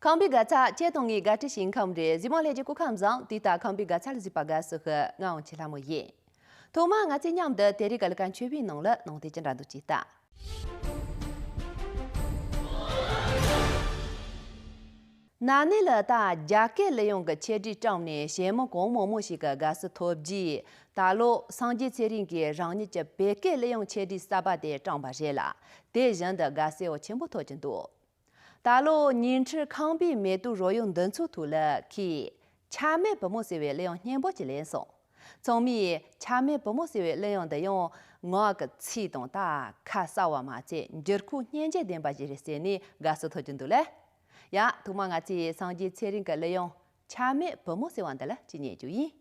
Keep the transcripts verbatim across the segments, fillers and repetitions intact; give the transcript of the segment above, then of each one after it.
ཁམས་པའི་དགའ་ཚལ་ཁྱེད་དང་ངའི་དགའ་སྤྲོའི་ཞིང་ཁམས་རེད། གཟིགས་མོ་ལྷན་རྒྱས་སྐུ་ཁམས་བཟང་། དེ་ལྟར་ཁམས་པའི་དགའ་ཚལ་གཟིགས་པར་དགའ་བསུ་ཞུ། ང་དབང་ཆེན་ལྷ་མོ་ཡིན། ཐོག་མར་ང་ཚོས་མཉམ་དུ་དེ་རིང་གི་ཀླད་ཀོར་མཆོད་པའི་ནང་ལ་ནང་དོན་ཅི་འདྲ་འདུག་ཅེས་ལྟ། ན་ནིང་ལ་ད་རྒྱ་སྐད་གླུ་དབྱངས་ཀྱི་ཆེད་སྒྲིག་བཀྲམ་ནས་གཞས་མ་གང་མང་མང་ཞིག་གིས་དགའ་བསུ་ཐོབ་རྗེས། ད་ལོ་སངས་རྒྱས་ཚེ་རིང་གིས་རང་ཉིད་ཀྱི་བོད་སྐད་གླུ་དབྱངས་ཆེད་སྒྲིག་གསར་པ་དེ་བཀྲམ་པ་རེད་ལ། དེ་བཞིན་དུ་དགའ་བསུ་ཡང་ཆེན་པོ་ཐོབ་ཀྱི་འདུག་ད་ལོ་ཉིང་ཁྲི་ཁམས་པའི་མེ་ཏོག་རོལ་དབྱངས་འདི་ཚོའི་ཐོག་ལ་ཁོས་ཆ་མེད་བུ་མོ་ཟེར་བའི་གླུ་དབྱངས་སྙན་པོ་ཅིག་ལེན་སོང་། ཚང་མས་ཆ་མེད་བུ་མོ་ཟེར་བའི་གླུ་དབྱངས་འདི་ཡང་ངག་གི་ཚིག་དང་ད་ཁ་གསལ་བ་མ་ཚད་འགྱུར་ཁུག་སྙན་འཇེབས་ལྡན་པ་ཞིག་རེད་ཟེར་ནས་དགའ་བསུ་ཐོབ་ཀྱི་འདུག་ལ། ཡ། ཐོག་མར་ང་ཚོས་སངས་རྒྱས་ཚེ་རིང་གི་གླུ་དབྱངས་ཆ་མེད་བུ་མོ་ཟེར་བ་འདི་ལ་ཅིག་ཉན་རྒྱུ་ཡིན།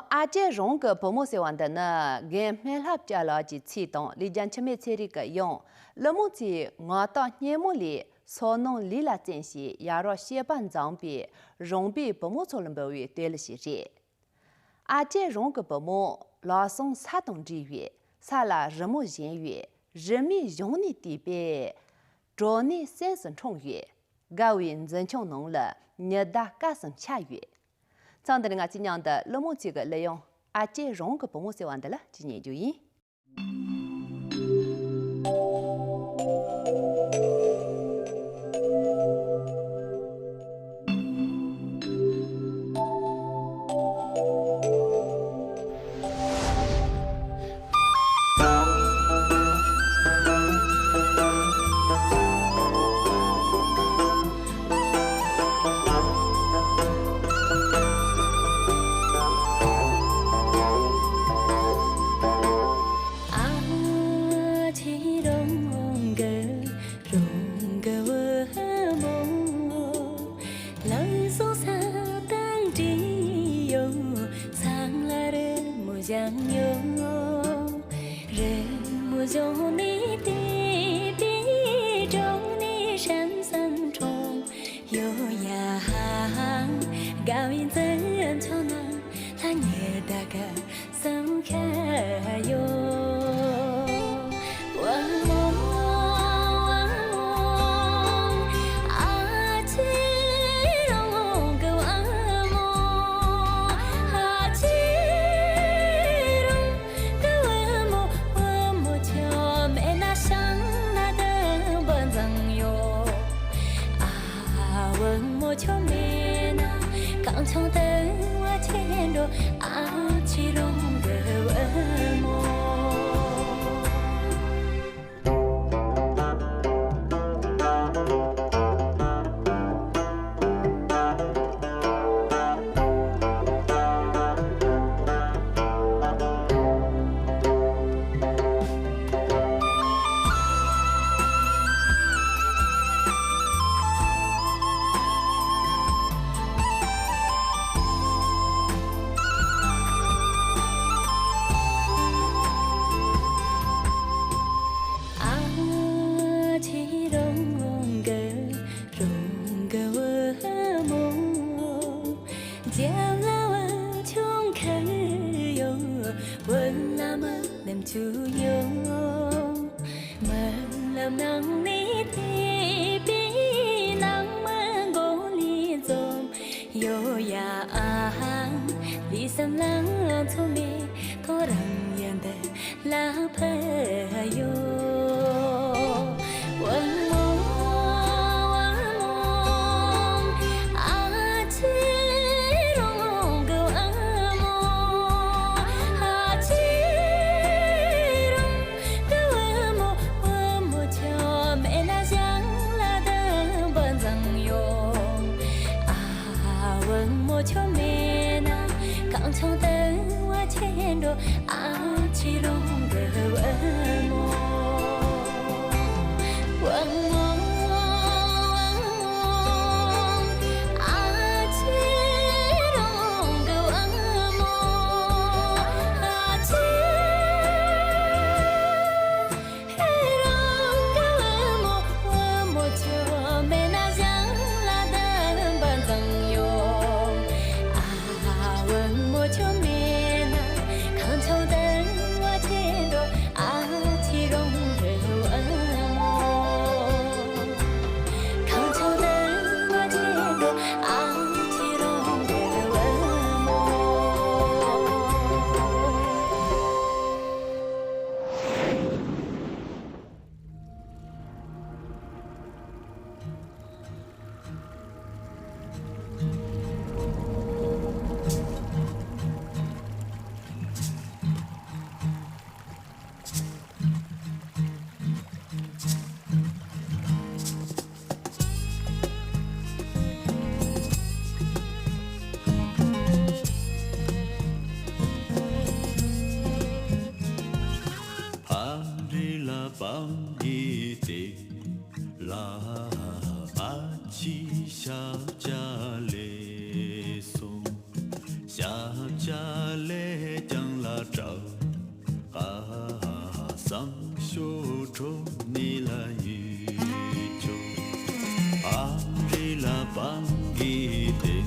ཨ་ཅེ་རང་གི་བུ་མོ་ཟེར་བ་འདི་ནི་རྒན་སྨན་བླ་སྐྱབས་ལགས་ཀྱི་ཚིག་དང་ལི་རྒྱ་འཆི་མེད་ཚེ་རིང་གི་གཡང་། ཀླུ་མོ་མཚོའི་ངག་རྟགས་སྙན་མོ་ལས་སོ་ནམ་ལུས་ལ་བརྩོན་ཞིང་ཡ་རབས་བཤད་པ་འཛོམས་པའི་རང་བུའི་བུ་མོ་ཚོ་ལ་འབུལ་བའི་དོན་ལ་ཞིག་རེད། ཨ་ཅེ་རང་གི་བུ་མོ་ལག་ཟུང་ས་དང་འདྲིས་པའི་ས་ལ་རི་མོ་བཞེངས་པའི་རི་མོའི་གཞུང་ནས་བལྟས་པས་གྲོ་ནས་སེམས་སུ་འཁྲུངས་ཡོད། དགའ་བའི་འཛིན་སྐྱོང་ནང་ལ་ཉི་ཟླ་སྐར་གསུམ་ཆགས་ཡོད། མཚམས་འདིར་ང་ཚོས་མཉམ་དུ་ཀླུ་མོ་མཚོ་གི་གླུ་དབྱངས་ཨ་ཅེ་རང་གི་བུ་མོ་ཟེར་བ་འདི་ལ་ཅིག་ཉན་རྒྱུ་ཡིན། བང་གི་དེ་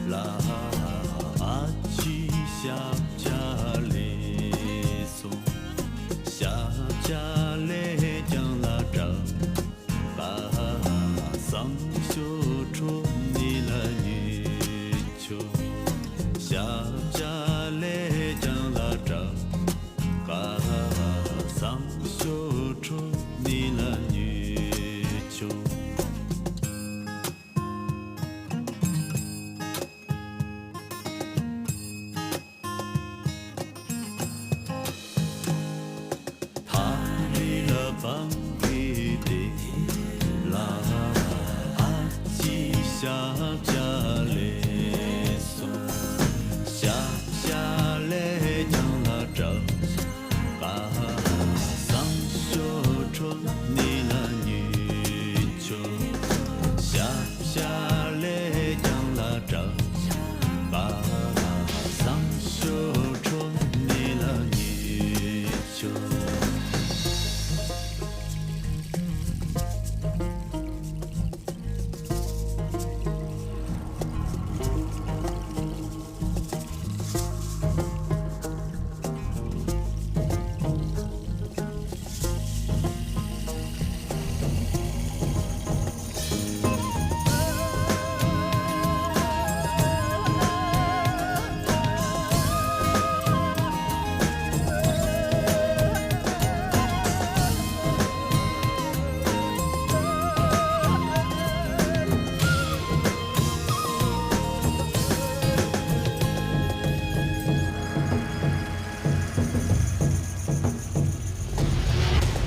ལ་ཨ་ཅེ་ཞབས་བཅགས་ལས་སོ། ཞབས་བཅགས་ལས་ཀྱང་ལ་དྲག་པ་སང་ཞོ་ཁྲོ་ནི་ལ་ཉེ་ཆོ། ཞབས་བཅགས་ལས་ཀྱང་ལ་དྲག་པ་སང་ཞོ་ཁྲོ་ནི་ལ་ཉེ་ཆོ། ཐ་རི་ལ་བང་གི་དེ་ལ་ཨ་ཅེ་ཞབས་བཅགས་ལས་སོ། ཞབས་བཅགས་ལས་ཀྱང་ལ་དྲག་པ་སང་ཞོ་ཁྲོ་ནི་ལ་ཉེ་ཆོ། ཞབས་བཅགས་ལས་ཀྱང་ལ་དྲག་པ་སང་ཞོ་ཁྲོ་ནི་ལ་ཉེ་ཆོ།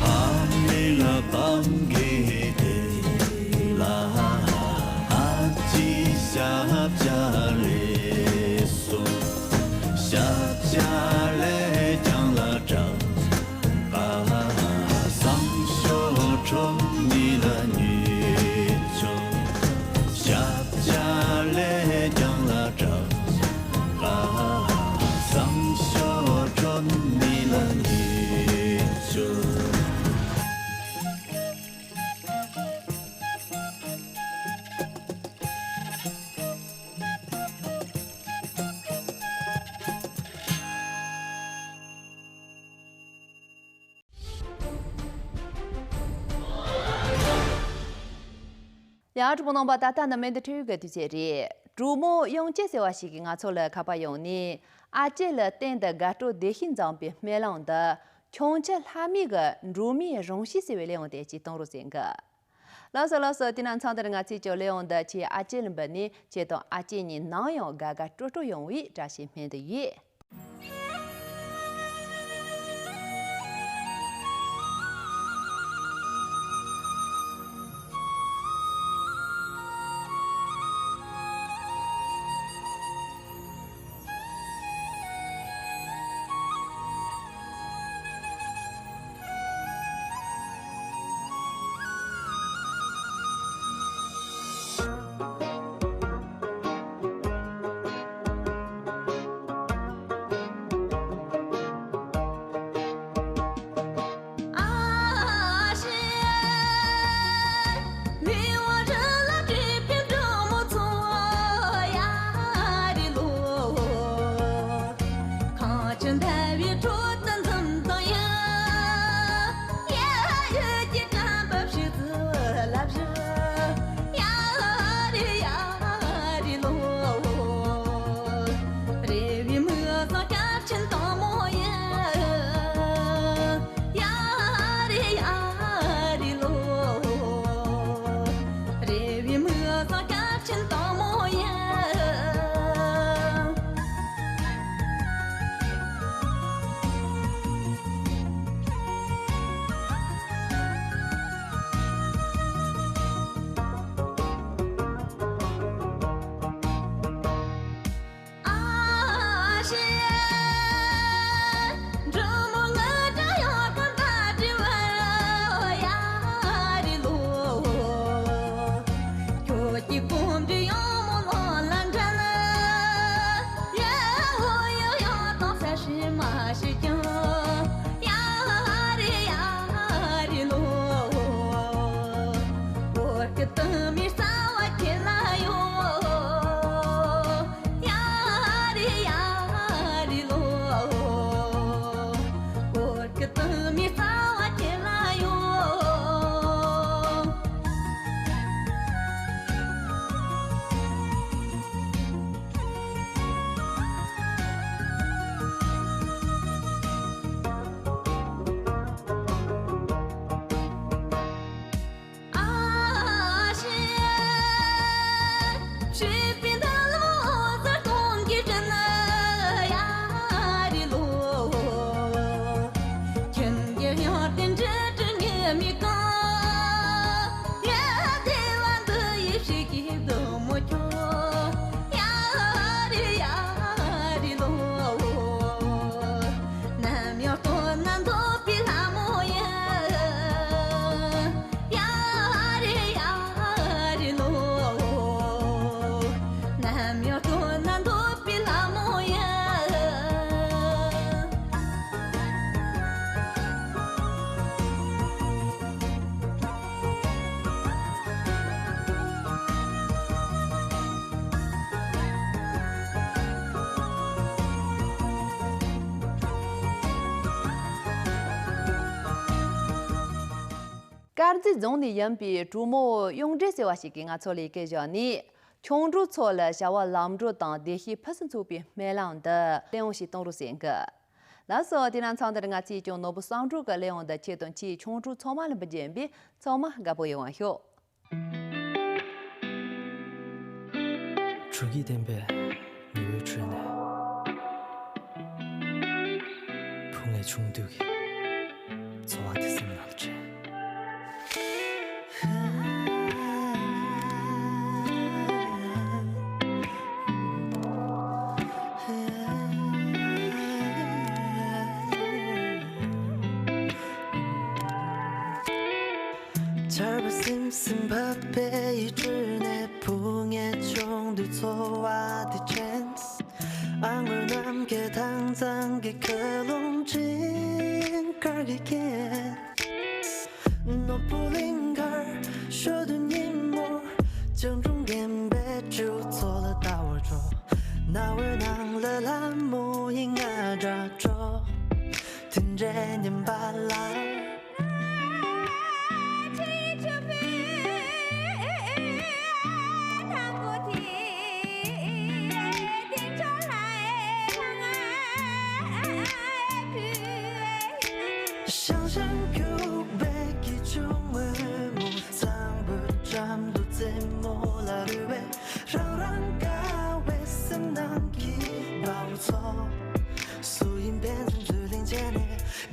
ཨ་མི་ལ་བང་གི་དེ་ལ་ཨ་ཅེ་ཞབས་བཅགས་ལས་སོ། ཞབས་བཅགས་ལས་ཀྱང་ལ་དྲག་པ་སང་ཞོ་ཁྲོ་ནི་ལ་ཉེ་ཆོ། ཞབས་བཅགས་ལས་ཀྱང་ལ་དྲག་པ་སང་ཞོ་ཁྲོ་ནི་ལ་ཉེ་ཆོ། ཡང་གྲོགས་པོ་རྣམ་པ། ད་ལྟ་ནི་མེ་འདི་འཕྲོ་ཡུལ་གྱི་དུས་ཚོད་རེད། གྲོགས་མོ་དབྱངས་ཅན་ཟེར་བ་ཞིག་གིས་ང་ཚོ་ལ་ཁ་པར་ཡོང་ནས། ཨ་ཅེ་ལ་གཏན་དུ་དགའ་སྤྲོ་བདེ་ཞིང་འཛོམས་པའི་སྨོན་ལམ་དང་། ཁྱུང་ཆུ་ལྷ་མོའི་གི་འབྲོག་མིའི་རང་གཤིས་ཟེར་བའི་གླེང་བ་དེ་ཅིག་གཏོང་རོགས་ཟེར་གི། ལགས་སོ་ལགས་སོ། དེ་ན་མཚམས་འདིར་ང་ཚོས་ཀྱི་གླེང་བ་འདི་ཁྱེད་ཨ་ཅེ་ལ་འབུལ་ནས། ཁྱེད་དང་ཨ་ཅེ་གཉིས་ནམ་ཡང་དགའ་དགའ་སྤྲོ་སྤྲོ་ཡོང་བའི་བཀྲ་ཤིས་སྨོན་འདུན་ཡོད། རྫོང་ནས་ཡིན་པའི་གྲོགས་མོ་གཡུང་སྒྲོན་ཟེར་བ་ཞིག་གིས་ང་ཚོ་ལ་ཡི་གེ་བཞག་ནས། ཆུང་འབྲིང་ཚོ་ལ་བྱ་བ་ལམ་འགྲོ་དང་བདེ་སྐྱིད་ཕུན་སུམ་ཚོགས་པའི་སྨོན་ལམ་འདི་གླེང་སློང་ཞིག་གཏོང་རོགས་ཟེར་གི། ལགས་སོ། དེ་ན་མཚམས་འདིར་ང་ཚོས་ཀྱང་ནོར་བུ་བསམ་གྲུབ་ཀྱི་གླེང་སློང་འདི་ཁྱེད་དང་ཁྱེད་ཆུང་འབྲིང་ཚང་མ་ལ་འབུལ་རྒྱུ་ཡིན་པས། ཚང་མ་དགའ་པོ་ཡོང་བ་ཤོག། དྲོ་སྐྱིད་ལྡན་པའི་ཉི་འོད་ཁྲོད་ནས། བུ་ངའི་ཆུང་དུས་ཀྱི་འཚོ་བ་དེ་སེམས་ནང་དྲན། ཆར་པ་སིམ་སིམ་བབས་པའི་ཡུལ་གྲུ་ནས། བུ་ངའི་ཆུང་དུས་འཚོ་བ་དེ་དྲན། ཨ་སྔོན་ནམ་མཁའི་ཐང་གཙང་གི་མཁའ་རླུང་ཅིང་དཀར་གྱིས་ཁེངས། ནོར་བུ་གླིང་ཁར་ཞོ་སྟོན་ཉིན་མོར། སྤྱང་གྲུང་ལྡན་པའི་སྤྲེའུ་ཚོ་ལ་ལྟ་བར་འགྲོ། རྣ་བའི་ནང་ལ་ལྷ་མོ་ཡི་རྔ་སྒྲ་སྒྲོག། དེ་འདྲའི་ཉིན་པ་ལ། ཤང་ཤང་རྒྱུག་པའི་སྐྱིད་ཆུང་སྔོན་མོ། གཙང་པོའི་འགྲམ་དུ་རྩེད་མོ་ལ་རོལ་བའི། རང་རང་དགའ་བའི་སེམས་ནང་གི་དཔའ་བོ་ཚོ། སུ་ཡིན་ཕན་ཚུན་རྩོད་གླེང་བྱས་ནས།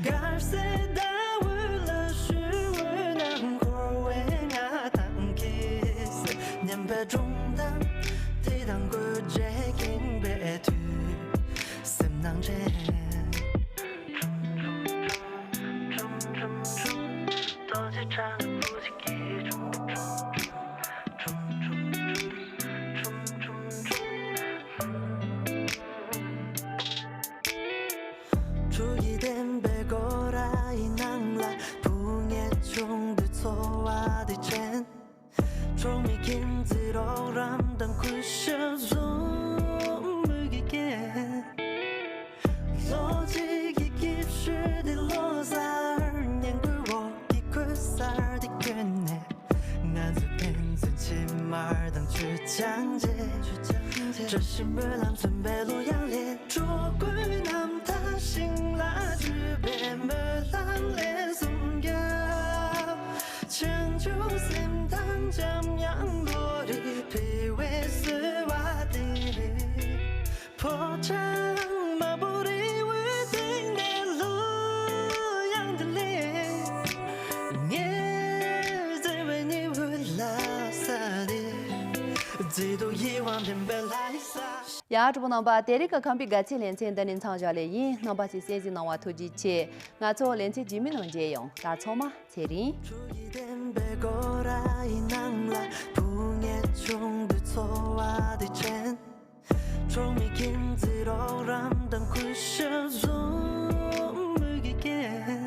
དཀར་གསལ་ཟླ་འོད་ལ་ཞུ་འོད་ནང་འཁོར་བའི་མངའ་ཐང་གིས། སྙན་པའི་སྒྲུང་གཏམ་དེ་དང་དགོད་བྲོ་ཁེངས་པའི་དུས། སེམས་ནང་དྲན། དྲོ་སྐྱིད་ལྡན་པའི་སྒོ་ར་ཡི་ནང་ལ། བུ་ངའི་ཆུང་དུས་འཚོ་བ་དེ་དྲན། གྲོག་མའི་ཁྱིམ་མཚེས་རོགས་རམ་དང་གུས་ཞབས་བཟུང་མོས་ཀྱིས་བསྐྱལ། ལོ་གཅིག་གི་སྐྱིད་ཤོས་དེ་ལོ་གསར། ཉིན་གུང་འོག་གི་གོས་གསར་དེ་གྱོན་ནས། ང་ཚོ་ཕན་ཚུན་ཕྱེ་མར་དང་མཆོད་ཆང་བཅས། བཀྲ་ཤིས་སྨོན་ལམ་མཚོན་པའི་གླུ་དབྱངས་ལེན། འགྲོ་ཀུན་རྣམ་དག་ཞིང་ལ་བཅུད་པའི་སྨོན་ལམ་ལས་གསུང་རྒྱབ། བྱང་ཆུབ་སེམས་དང་འཇམ་དབྱངས་བློ་རིག་འཕེལ་བའི་གསོལ་བ་འདེབས། ཕོ་བྲང་དམར་པོ་རི་བོའི་སྟེང་ནས་གླུ་དབྱངས་དེ་ལེན། ངའི་བརྩེ་བའི་ཉི་འོད་ལ་ས་དེ། མཛེས་སྡུག་ཡིད་དབང་ལྡན་པའི་ལྷ་ཡི་ས། ཡ། གྲོགས་པོ་རྣམ་པ། དེ་རིང་གི་ཁམས་པའི་དགའ་ཚལ་ལེ་ཚན་འདི་ནས་མཚམས་བཞག་ལེ་ཡིན། རྣམ་པ་ཚོས་གསན་གཟིགས་གནང་བ་ཐུགས་རྗེ་ཆེ། ང་ཚོ་ལེ་ཚན་རྗེས་མའི་ནང་མཇལ་ཡོང་། ད་ཚང་མ་ཚེ་རིང་། དྲོ་སྐྱིད་ལྡན་པའི་སྒོ་ར་ཡི་ནང་ལ། བུ་ངའི་ཆུང་དུས་འཚོ་བ་དེ་དྲན། གྲོག་མའི་ཁྱིམ་མཚེས་རོགས་རམ་དང་གུས་ཞབས་བཟུང་མོས་ཀྱིས་བསྐྱལ།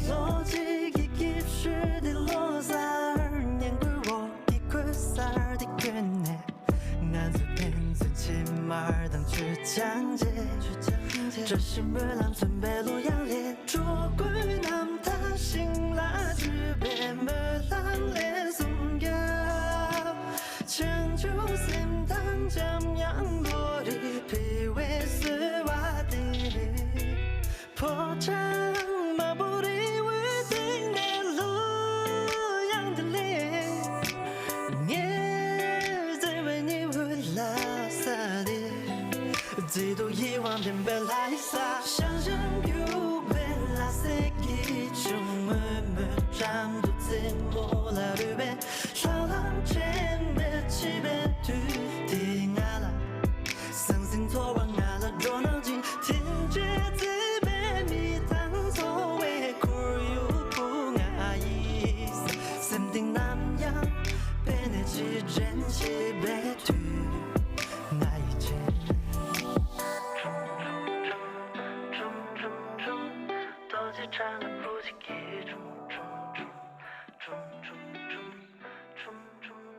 ལོ་གཅིག་གི་སྐྱིད་ཤོས་དེ་ལོ་གསར། ཉིན་གུང་འོག་གི་གོས་གསར་དེ་གྱོན་ནས། ང་ཚོ་ཕན་ཚུན་ཕྱེ་མར་དང་མཆོད་ཆང་བཅས། བཀྲ་ཤིས་སྨོན་ལམ་མཚོན་པའི་གླུ་དབྱངས་ལེན། འགྲོ་ཀུན་རྣམ་དག་ཞིང་ལ་བཅུད་པའི་སྨོན་ལམ་ལས་གསུང་རྒྱབ། བྱང་ཆུབ་སེམས་དང་འཇམ་དབྱངས་བློ་རིག་འཕེལ་བའི་གསོལ་བ་འདེབས། ཕོ་བྲང་དམར་པོ་རི་བོའི་སྟེང་ནས་གླུ་དབྱངས་དེ་ལེན། ངའི་བརྩེ་བའི་ཉི་འོད་ལ་ས་དེ། མཛེས་སྡུག་ཡིད་དབང་ལྡན་པའི་ལྷ་ཡི་ས། ཤང་ཤང་རྒྱུག་པའི་ལྷ་སའི་སྐྱིད་ཆུ། སྔོན་མོའི་འགྲམ་དུ་རྩེད་མོ་ལ་རོལ་བའི། ལྷ་ལམ་དྲན་པའི་བྱིས་པའི་དུས་དེ་ང་ལ། ཟང་ཟིང་ཚོར་བ་ང་ལ་འགྲོ་སྣང་སྦྱིན། དེ་འདྲའི་བརྩེ་བའི་མི་དང་འཚོ་བའི་ཁོར་ཡུག་བུ་ང་ཡི་ས། སེམས་གཏིང་ནམ་ཡང་པེ་ནེ་ཅི་དྲན་ཞིང་